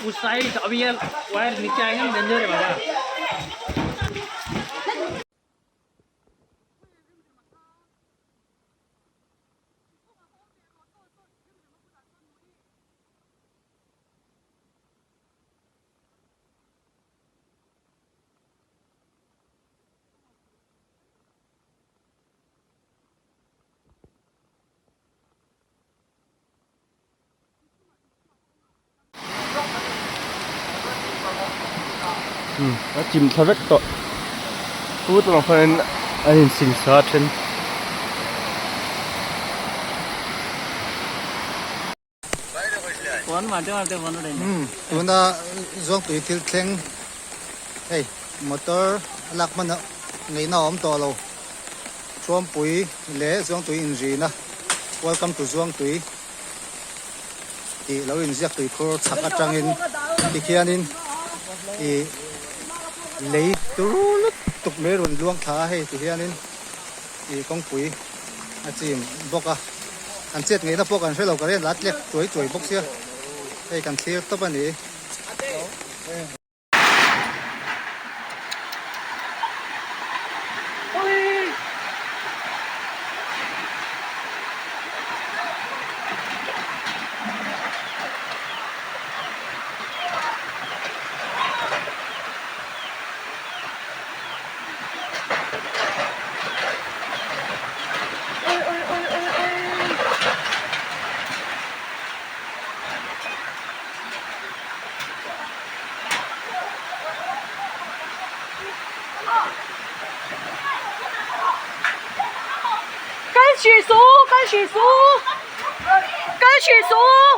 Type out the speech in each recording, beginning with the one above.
उस साइड अभी ये वायर नीचे आएंगे ना डेंजर है बाबा। Umm a chim thla vek tawh tut lamah khuanin an insingsa a then. Tuna Zuangtui thil thleng hei motor a lak hman a ngaihna a awm tawh lo Thuampui leh Zuangtui inrina Welcome to Zuangtui tih lo inziak tuikhur chhak atangin tikhianin ih lei tur lutuk mai rawn luang thla a hei tihianin ih kawngpui a chim bawk a an chet ngeihna pawh kan hrelo ka ren la tlek chuai chuai bawk sia hei kan thlir tawp a ni. Kal hrih suh kal hrih suh kal hrih suh.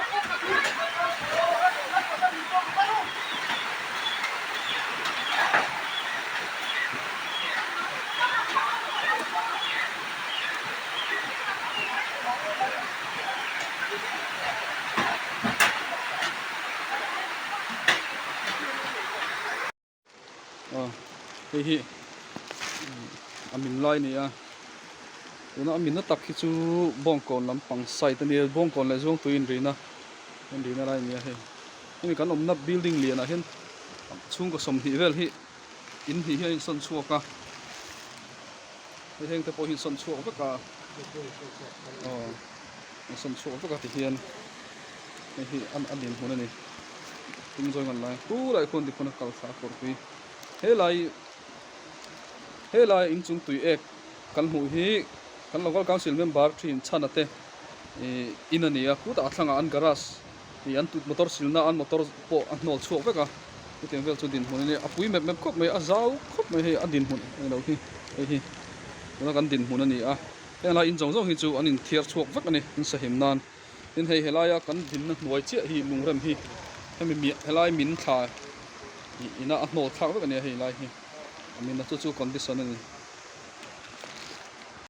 Hei hi a min lai a ni a tuna a minna tak hi chu bawngkawn lampang side a nia bawngkawn leh zuangtui inrina inrina lai a ni a hei hemi kan awmna building lianah hian chhungkaw sawmhnih vel hi in hnih hi a insawn chhuak a hei heng te pawh hi insawn chhuak vek a aw insawn chhuak vek a tihian hei hi a dinhmun a ni tung zawng an lai a purah khuan tikhuan a kal thla a kawrpui helai helai inchung tui ek kan hmuh hi kan local council member thin chhana te ih in a ni a khutah a thlangah an garage ih an tut motor silna an motor pawh a hnawl chhuak vek a chutiang vel chu dinhmun a nia a pui mep mep khawp mai a zau khawp mai hei a dinhmun a ni lo hi hei hi tuna kan dinhmun a ni a heng lai in zawng zawng hi chu an inthiar chhuak vek a ni an sahim nan tin hei helaia kan dinna hnuai chiah hi lungrem hi hemi mi helai min thla ih ina a hnawl thlak vek a nia hei lai hi a min a chu chu condition a ni.